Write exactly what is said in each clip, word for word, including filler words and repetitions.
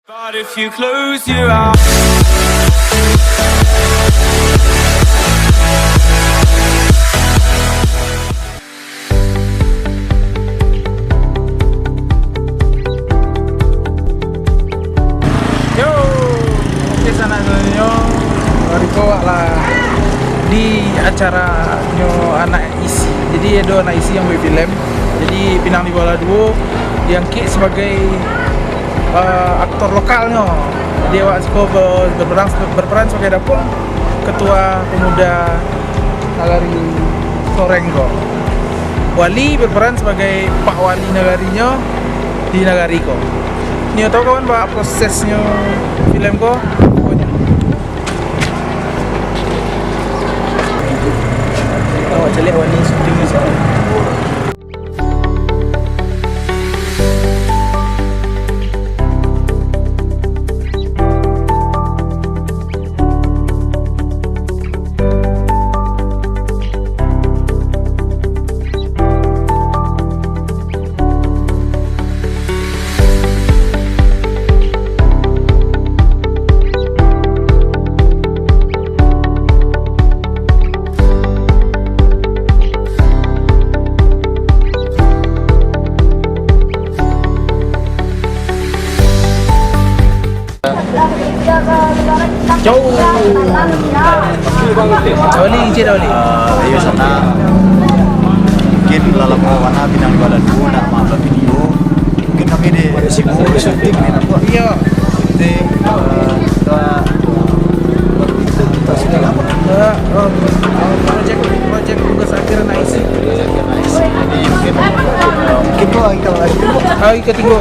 But if you close your eyes. Yo, oke, sanak-sanaknyo, hari ko awak lah di acaranyo anak isi. Jadi, ado anak isi yang buek filem. Jadi, Pinang di Bawah Duo diangkik sabagai, eh, aktor lokalnyo. Jadi, awak siko be-, berperan, berperan sabagai Dapung, ketua pemuda nagari Soreng ko. Wali berperan sabagai pak wali nagarinyo di nagari ko. Nio tahu kawan, baa prosesnyo filem ko? Awak caliak awak ni syuting ni, sanak. Jauh. Dah bali, Cik, dah bali. Ah, iyo, sanak. Mungkin lah lamo bana Pinang di Bawah Duo ndak ma-upload video. Mungkin kami dek sibuk syuting ni, nampak. Iyo. Syuting, eh, kita, kita, kita syuting apa? Eh, eh, projek, projek tugas akhir anak isi. Projek akhir anak isi. Jadi, mungkin, eh, mungkin tu hari ke-, hari ketiga.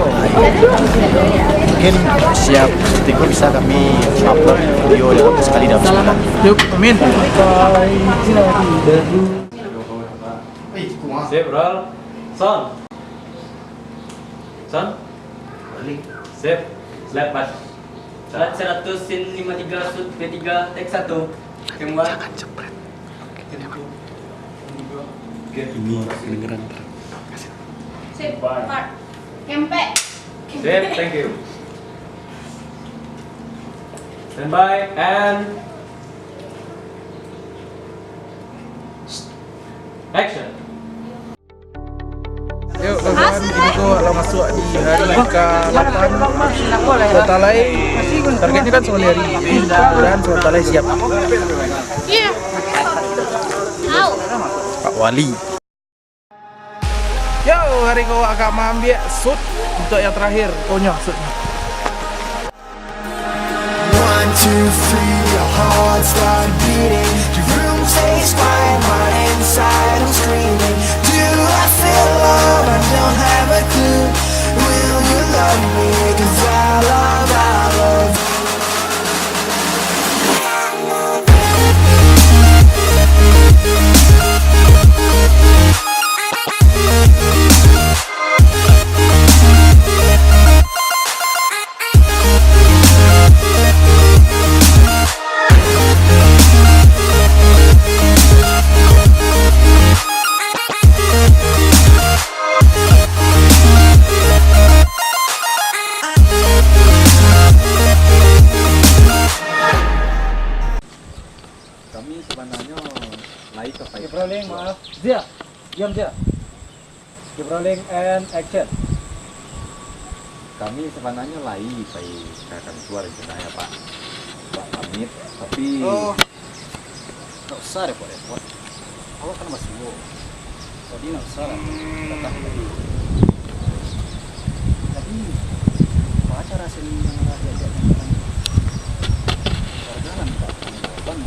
Mungkin siap syuting tu bisa kami upload video dalam sakali dalam sabulan. Yup, amin. Sip, roll. Sound. Sound. Sip. Slap, Bat. Bat seratus, scene lima tiga, shoot P tiga, take satu. Tembak. Jangan jepret. Oke. Ini kedengeran ntar. Sip, Mark. Kempek. Sip, thank you. Standby and action. Yo, kawan, kini ko lah masuak di hari ka lapan. Sebentar lai, targetnyo kan sahari hari, mudah-mudahan sebentar lai siap. Iya. Au. Pak Wali. Yo, hari ko awak ka maambiak shoot untuak yang terakhir, konyo shootnyo. One, two, three, your heart start beating. Your room stays quiet, but inside I'm screaming. Do I feel love? I don't have a clue. Will you love me? 'Cause I love, I love. Kami sabananyo lai ka pai. Oke, rolling, maaf. Zia, diam, Zia. Oke, rolling and action. Kami sabananyo lai pai ka kantua rencananyo, Pak. Pak pamit, tapi Oh. Ndak usah repot-repot. Awak kan basuo. Jadi ndak usah lah. Datang tadi. Jadi, apa cara seni yang lah diajak dengan warga lah minta pertanggungjawaban.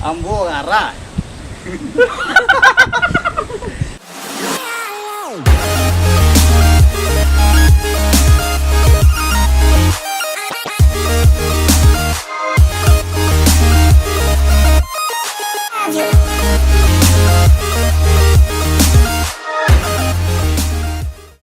Ambo ngarah.